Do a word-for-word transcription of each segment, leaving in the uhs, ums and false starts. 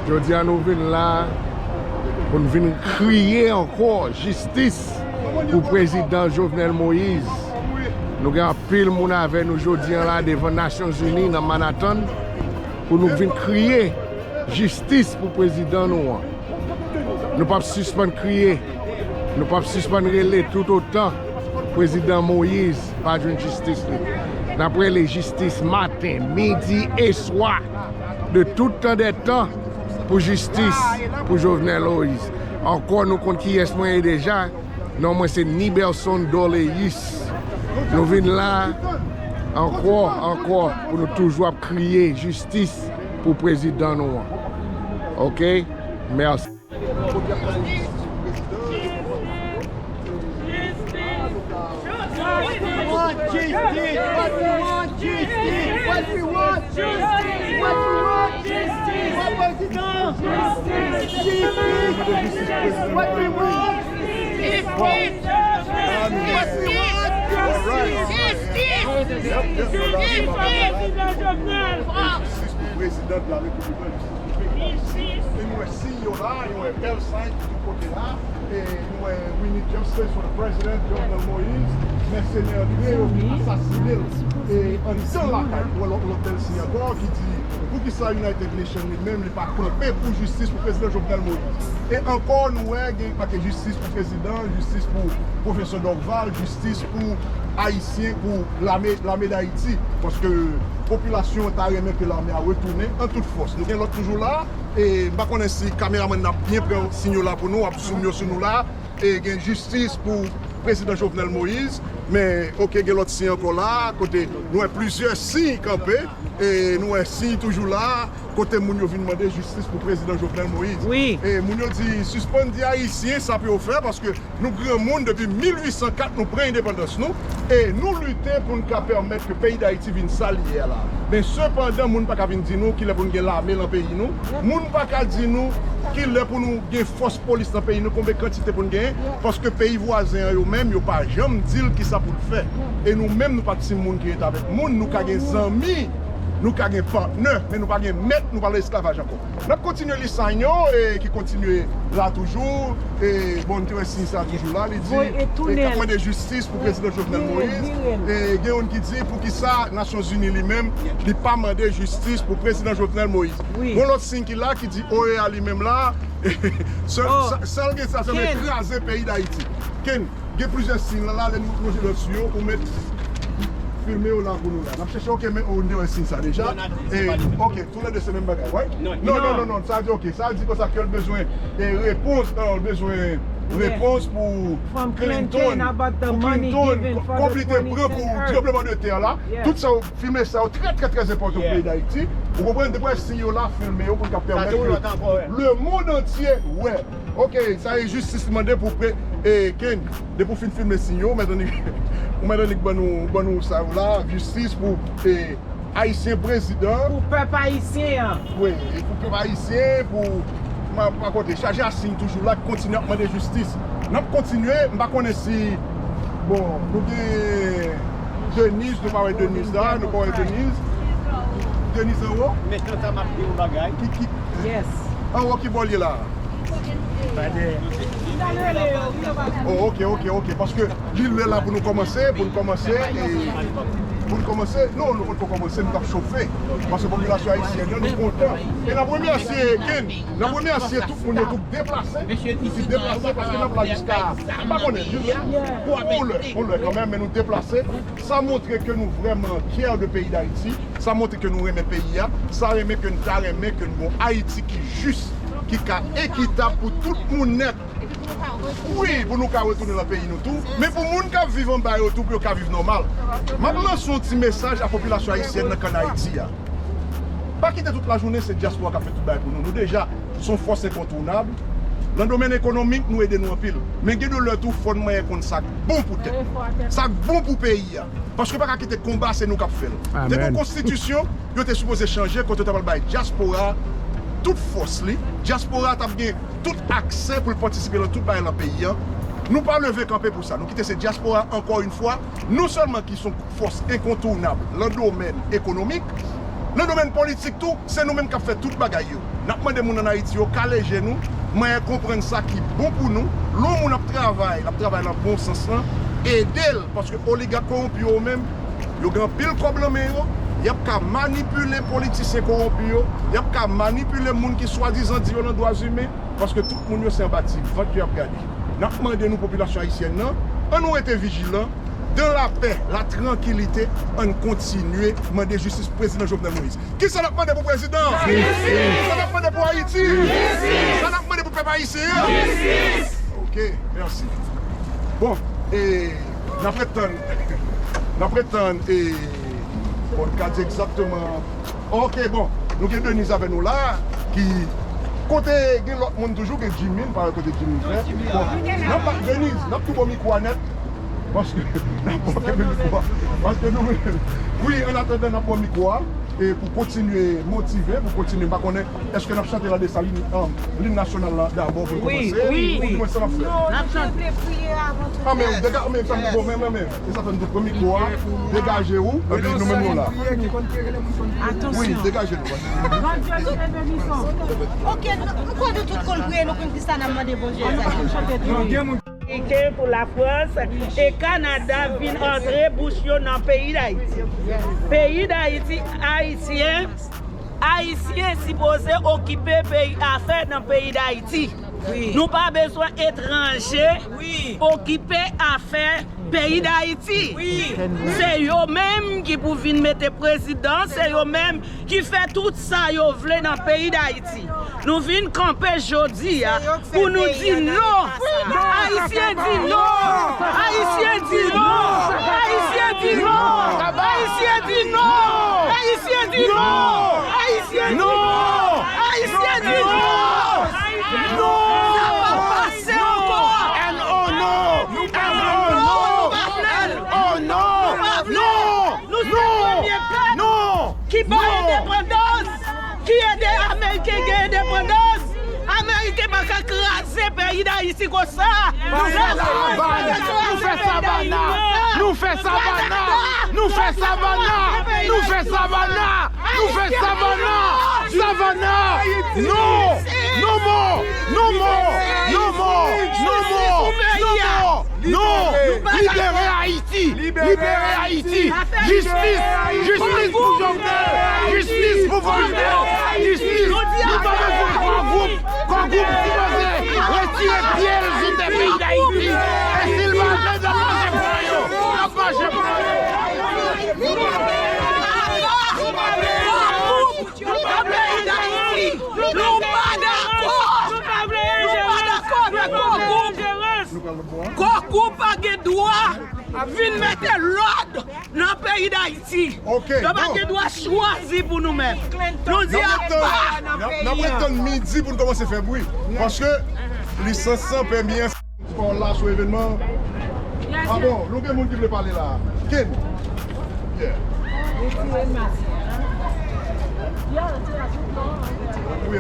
Jodi a nou vin la pou n vin kriye ankò jistis pou prezidan Jovenel Moïse. Nou gen anpil moun avè nou jodi a la devan Nasyonzini nan Manhattan pou nou vin kriye jistis pou prezidan nou an. Nou p ap sispann kriye, nou p ap sispann rele toutotan prezidan Moïse pa jwenn jistis li. N ap rele jistis maten, midi e swa, de tout tan dè tan pou jistis pou Jovenel Moïse. Ankò nou konn kiyès mwen ye deja, non mwen se Niberson Dorléus. Nou vin la ankò, ankò pou nou toujou ap kriye jistis pou prezidan nou an. Oke? Mèsi. What we want, justice. What we want, justice. What we want, justice. What we want, justice. What we want, justice. What we want, justice. What we want, justice. Justice. Justice. Justice. Jistis pou prezidan de la Repiblik la, jistis pou peyi. E nou wè siy yo la, nou wè bèl siy ki tou kote la. E nou wè "We need justice for the president, Jovenel Moïse." Mèsenè vre yo vin asasinen l. E anndan lakay, nou wè lòt, lòt bèl siy ankò ki di, poukisa United Nations li menm, li pa kanpe pou jistis pou prezidan Jovenel Moïse? E ankò, nou wè gen pake jistis pou prezidan, jistis pou pwofesè Dorval, jistis pou Ayisyen, pou lame, lame Dayiti. Paske popilasyon an ta renmen ke lame a retounen an tout fòs. Nou gen lòt toujou la. E m pa konnen si kameramann nan ap byen pran siy yo la pou nou, ap zoom yo sou nou la. E gen jistis pou prezidan Jovenel Moïse. Men, oke, gen lòt siy ankò la, kote nou wè plizyè siy kanpe. E nou wè siy toujou la, kote moun yo vin mande jistis pou prezidan Jovenel Moïse. Wi. E moun yo di, sispann di Ayisyen sa pou yo fè, paske nou granmoun, depi mil uit san kat, nou pran endepandans nou, e nou lite pou n ka pèmèt ke peyi Dayiti vin sa l ye a la. Men sepandan, moun pa ka vin di nou kilè pou n gen lame lan peyi nou. Moun pa ka di nou kilè pou nou gen fòs polis lan peyi nou, konbyen kantite pou n genyen, paske peyi vwazen an yo menm, yo pa janm di l kisa pou l fè. E nou menm, nou pa timoun ki ret avèk moun, nou ka gen zanmi, nou ka gen patnè, men nou pa gen mèt, nou pa nan esklavaj ankò. N ap kontinye li siy yo, e ki kontinye la toujou. E bon, n te wè siy sa toujou la, li di, e k ap mande jistis pou prezidan Jovenel Moïse. E gen youn ki di, poukisa Nasyonzini li menm, li pa mande jistis pou prezidan Jovenel Moïse? Gon lòt siy ki la, ki di, O E A li menm la, sèl, sa, sa l gen sa, se vle kraze peyi Dayiti. Ken, gen plizyè siy la, la, lè nou plonje lòt siy yo, ou mèt filme yo la pou nou la. N ap chèche, oke, men, o, n te wè siy sa deja. E, oke, toulède se menm bagay, right? Non, non, non, non, sa di, oke, sa di konsa ke l bezwen, e, repons, e, l bezwen repons pou Clinton, pou Clinton, kòb li te pran pou tranbleman de tè la. Tout sa yo, filme sa yo trè, trè, trè enpòtan pou peyi Dayiti. Ou konprann? Depi w wè siy yo la, filme yo pou n ka pèmèt ke lemonn antye wè. Oke, sa e jistis mande pou pre-, e, Ken, depi w fin filme siy yo, ou mèt annik, ou mèt annik ban nou, ban nou sa yo la, jistis pou, e, Ayisyen prezidan. Pou pèp ayisyen an. Wi, e pou pèp ayisyen, pou, m a, m a konte, chaje a siy toujou la, ki kontinye ap mande jistis. N ap kontinye, m pa konnen si, bon, nou gen Denise, nou pa wè Denise la, nou pa wè Denise. Denise anwo? Metan sa m ap di yon bagay. Ki, ki, anwo ki bò l ye la? Oh, oke, oke, oke. Paske li lè la pou nou kòmanse, pou nou kòmanse, e pou nou kòmanse. Non, nou poko kòmanse, nou t ap chofe. Paske popilasyon ayisyèn nan, nou kontan. E n ap remèsye Ken, n ap remèsye tout moun yo tou k deplase, ki deplase, paske n ap la jiska, m pa konnen, jis yon lè, yon lè kanmenm, men nou deplase. Sa montre ke nou vrèman fyè de peyi Dayiti. Sa montre ke nou renmen peyi a. Sa renmen ke n ta renmen ke n gon Ayiti ki jis, ki ka ekitab pou tout moun nèt. Wi, pou nou ka retounen nan peyi nou tou. Men pou moun k ap viv anba yo tou, pou yo ka viv nòmal. M ap lanse yon ti mesaj a popilasyon ayisyèn nan k ann Ayiti a. Pa kite tout lajounen se dyaspora k ap fè tout bagay pou nou. Nou deja se yon fòs enkontounab. Nan domèn ekonomik, nou ede nou anpil. Men gen de lè tou, fò n manyen konn sa k bon pou tèt nou. Sa k bon pou peyi a. Paske pa ka kite konba se nou k ap fè l. Depi yon konstitisyon, yo te sipoze chanje kote yo ta pral bay dyaspora tout fòs li. Dyaspora t ap gen tout aksè pou l patisipe nan tout bagay nan peyi a. Nou pa leve kanpe pou sa. Nou kite se dyaspora, ankò yon fwa, non sèlman ki se yon fòs enkontounab nan domèn ekonomik, nan domèn politik tou, se nou menm k ap fè tout bagay yo. N ap mande moun ann Ayiti yo kale je nou, manyen konprann sa ki bon pou nou. Lè yon moun ap travay, l ap travay nan bon sans lan, ede l, paske oligak kowonpi yo menm, yo gen anpil kòb nan men yo, y ap ka manipile politisyen kowonpi yo, y ap ka manipile moun ki swadizan di yo nan dwa imen, paske tout moun yo se anba ti vant yo ap gade. N ap mande nou, popilasyon ayisyèn nan, ann nou rete vijilan, dans la paix, la tranquillité, ann kontinye mande jistis pou prezidan Jovenel Moïse. Kisa n ap mande pou prezidan? Kisa n ap mande pou Ayiti? Kisa n ap mande pou pèp ayisyen an? Ok, mèsi. Bon, e, n ap ret tann, n ap ret tann, e, bon, n ka di egzakteman. Ok, bon, nou gen Denise avè nou la, ki, kote gen lòt moun toujou, gen Jimmy, m pa wè kote Jimmy fè. Bon, n ap ba Denise, n ap tou ba w mikwo a nèt, paske n ap ba w kenbe mikwo a. Paske nou, wi, annatandan, n ap ba w mikwo a, e pou kontinye motive, pou kontinye, m pa konnen, èske n ap chante la Desalin, um, lim nasyonal la dabò pou l kòmanse? Wi, wi. Ou di mwen sa n ap fè? Non, nou te vle priye avan tout. Ah, men, dega-, men, sa m di, bon, men, men, men. E sa fè m di pran mikwo a, degaje ou, epi nou menm nou la. Wi, degaje nou. Bondye nou te beni sa. Ok, nou, nou konn nou tout konn priye, nou konn kisa n ap mande Bondye. Ameriken, pou Lafrans e Kanada vin antre bouch yo nan peyi Dayiti. Peyi Dayiti, Ayisyen, Ayisyen sipoze okipe peyi, afè nan peyi Dayiti. Wi. Nou pa bezwen etranje okipe afè peyi Dayiti. Wi. Se yo menm ki pou vin mete prezidan, se yo menm ki fè tout sa yo vle nan peyi Dayiti. Nou vin kanpe jodi a pou nou di non. Ayisyen di non. Ayisyen di non. Ayisyen di non. Ayisyen di non. Ayisyen di non. Ayisyen di non. Ayisyen di non. Non. Sa p ap pase ankò. N O non. N O non. N O non. Non. Nou se premye pèp ki bay endepandans, ki ede Ameriken gen endepandans. Ameriken pa ka kraze peyi Dayiti konsa. Nou fè Savana. Nou fè Savana. Nou fè Savana. Nou fè Savana. Nou fè Savana. Savana. Non. No more. No more. No more. No more. No more. Non! Libere Ayiti! Libere Ayiti! Jistis! Jistis pou Jovenel! Jistis pou Voltaire! Jistis! Nou pa bezwen kò gwoup! Kò gwoup sipoze retire pye l sou tè peyi Dayiti! E si l pa vle, n ap mache pran yo! N ap mache pran yo! Nou pa vle Dayiti! Nou pa dakò! Nou pa dakò avèk kò gwoup! Kò gwoup pa gen dwa vin mete lòd nan peyi Dayiti. Yo pa gen dwa chwazi pou nou menm. Nou di apa! N ap ret tann midi pou n kòmanse fè bri. Paske lisans lan, pèmi an, pawòl la sou evènman. Ah bon, nou gen moun ki vle pale la. Ken? Yeah. Wi,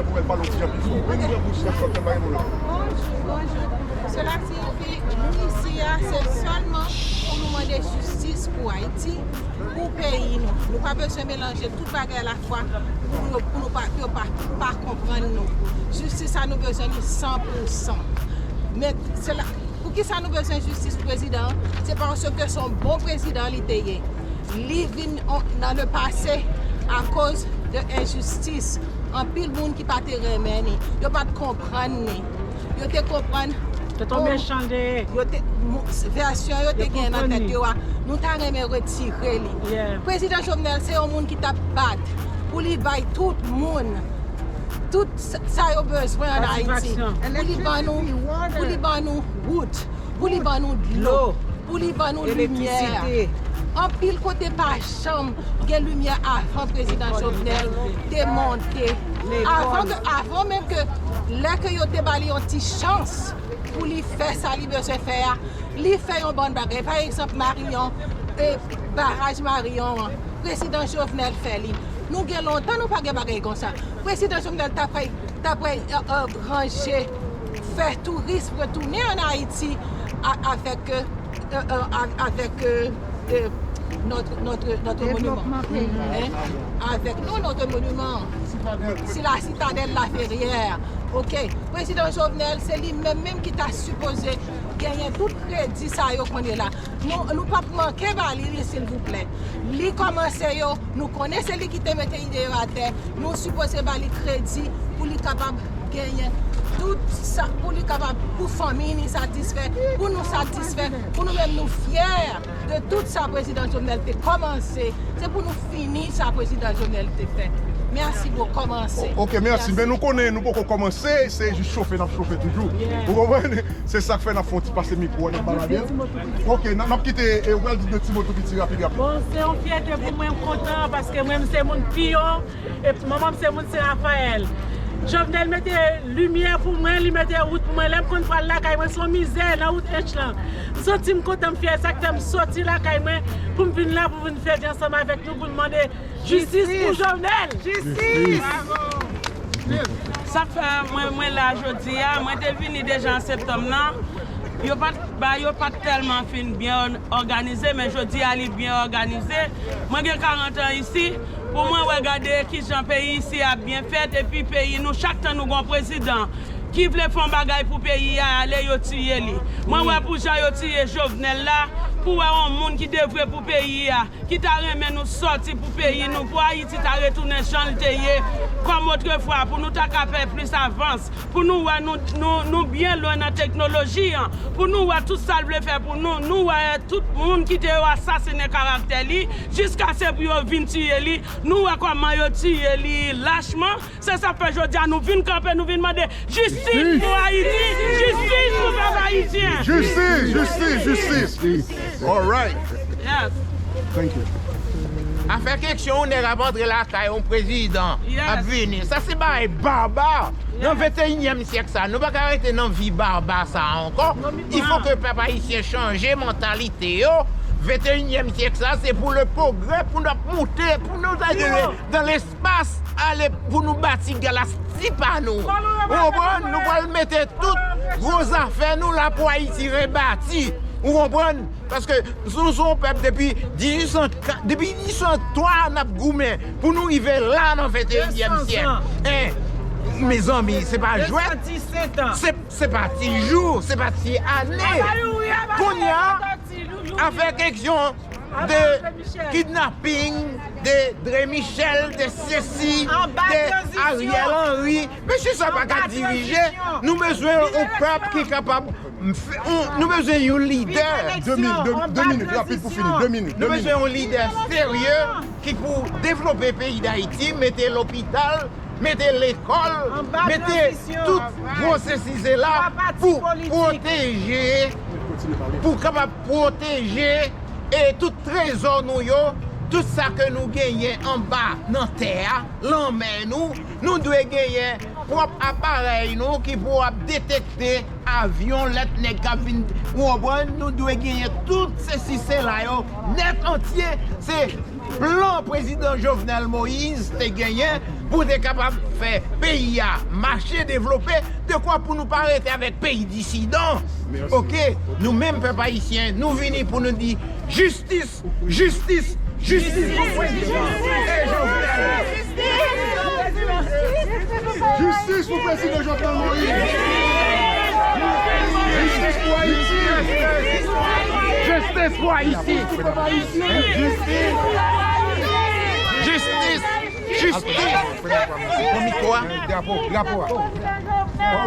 pou mwen pale yon ti jan pi fò. Wi, nou gen bouch la, chòt, pa gen pwoblèm. Bonjou, bonjou. Sela siyifi, nou isi a, se sèlman pou nou mande jistis pou Ayiti, pou peyi nou. Nou pa bezwen melanje tout bagay alafwa pou yo, pou nou pa, pou yo pa, pa konprann nou. Jistis sa nou bezwen li san pou san. Men, se la, poukisa nou bezwen jistis prezidan an? Se paske se yon bon prezidan li te ye. Li vin on, nan le pase akoz de enjistis. Anpil moun ki pa te renmen ni, yo pa t konprann ni. Yo te konprann. Se te yon mechan de. Yo te, mo-, vèsyon yo te gen nan tèt yo a, nou ta renmen retire li. Yeah. Prezidan Jovenel se yon moun ki t ap bat pou li bay tout moun tout sa, sa yo bezwen ann Ayiti. Satisfaksyon. Pou li ban nou, pou li ban nou wout, pou li ban nou dlo, pou li ban nou limyè. Elektrisite. Anpil kote pa janm gen limyè avan prezidan Jovenel te monte. Lekòl. Avan ke, avan menm ke lè ke yo te ba li yon ti chans pou li fè sa li bezwen fè a, li fè yon bann bagay. Pa egzanp, Marion, e, baraj Marion an, prezidan Jovenel fè li. Nou gen lontan nou pa gen bagay konsa. Prezidan Jovenel ta pral, ta pral, e, e, ranje, fè touris retounen ann Ayiti a, avèk, e, e, e, a, avèk, e, e, notre, notre, notre monument. Hein? Avec nous, notre monument. C'est la citadelle La Ferrière. OK. Président Jovenel, se li menm menm ki ta sipoze genyen tout kredi sa yo konnen la. Nou, nou p ap manke ba li, li, silvouplè. Li kòmanse yo, nou konnen se li ki te mete ide yo atè. Nou sipoze ba li kredi pou li kapab genyen tout sa, pou li kapab, pou fanmi ni satisfè, pou nou satisfè, pou nou menm nou fyè de tout sa Prezidan Jovenel te kòmanse. Se pou nou fini sa Prezidan Jovenel te fè. Mèsi pou kòmanse. O-, ok, mèsi. Mèsi. Men nou konnen nou poko kòmanse, se jis chofe n ap chofe toujou. Yeah. Ou konprann? Se sa k fè n ap fè yon ti pase mikwo a, n ap balade l. Ok, n ap, n ap kite, e, ou pral di de ti mo tou piti, rapid, rapid. Bon, se yon fyète pou mwen, m kontan, paske mwen, m se moun Piyon, epi manman m se moun Sen Rafayèl. Jovenel mete limyè pou mwen, li mete wout pou mwen. Lè m konn pral lakay mwen, se yon mizè nan wout Ench lan. M santi m kontan, m fyè, sa k fè m soti lakay mwen pou m vin la, pou vin fete ansanm avèk nou, pou n mande jistis pou Jovenel. Jistis! Sa k fè mwen, mwen la jodi a, mwen te vini deja an septanm nan. Yo pa t, ba, yo pa t tèlman fin byen òganize, men jodi a li byen òganize. Mwen gen karant an isi, pou mwen wè gade kijan peyi isi a byen fèt, epi peyi nou, chak tan nou gon prezidan ki vle fè yon bagay pou peyi a ale, yo tiye li. Mwen wè pou jan yo tiye Jovenel la, pou wè yon moun ki devwe pou peyi a, ki ta renmen nou sòti pou peyi nou, pou Ayiti ta retounen jan l te ye, kòm otrefwa, pou nou ta ka fè plis avans, pou nou wè nou, nou, nou byen lwen nan teknoloji an, pou nou wè tout sa l vle fè pou nou, nou wè tout moun kite yo asasinen karaktè li, jiskaske pou yo vin tiye li, nou wè kòman yo tiye li lachman, Se sa k fè jodi a nou vin kanpe, nou vin mande jistis pou Ayiti, jistis pou pèp ayisyen. Jistis, jistis, jistis. All right. Yes. Thank you. Afè keksyon yon nèg ap antre lakay yon prezidan ap vini. Sa se bagay baba. Nan venteyinyèm syèk sa, nou pa ka rete nan vi baba sa ankò. Il faut que pèp ayisyen chanje mantalite yo. Venteyinyèm syèk sa, se pou le progrès, pou n ap moute, pou nou ale dans l'espace. Pas ale pou nou bati galas ti pa nou. Ou konprann? Nou pral mete tout gwo zafè nou la pou Ayiti rebati. Ou konprann? Paske nou se yon pèp depi dizuit san, depi dizuit san twa n ap goumen pou nou rive la nan venteyinyèm syèk. En, mezanmi, se pa jwèt. Se, se pa ti jou, se pa ti ane. Kounye a, afè keksyon de kidnaping, de Dre Michel, de sesi, de Ariel Henry. Mesye sa pa ka dirije. Nou bezwen yon pèp ki kapab, nou bezwen yon lidè. De minit, de, de minit, rapid pou fini. De minit, de minit. Nou bezwen yon lidè serye ki pou devlope peyi Dayiti, mete lopital, mete lekòl, mete tout gwo sesi sela pou pwoteje, pou kapab pwoteje e tout trezò nou yo, tout sa ke nou genyen anba nan tè a, lanmè nou, nou dwe genyen pwòp aparèy nou ki pou ap detekte avyon, lèt nèg k ap vin, ou konprann, nou dwe genyen tout sesi sela yo nèt antye. Se plan Prezidan Jovenel Moïse te genyen pou te kapab fè peyi a mache, devlope, dekwa pou nou pa rete avèk peyi disidan. Oke, nou menm pèp ayisyen, nou vini pou nou di jistis, jistis, jistis pou Prezidan e Jovenel. Jistis pou Prezidan Jovenel Moïse. Jistis pou Ayiti. Jistis pou Ayiti. Jistis. Jistis. Jistis. Pran mikwo a. Drapo, drapo a.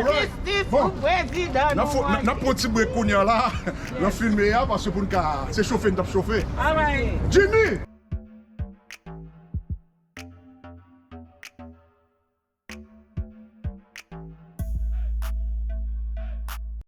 Jistis pou prezidan nou an. N ap pran ti brek kounye a la nan filme a, paske pou n ka, se chofe n t ap chofe. Jimmy!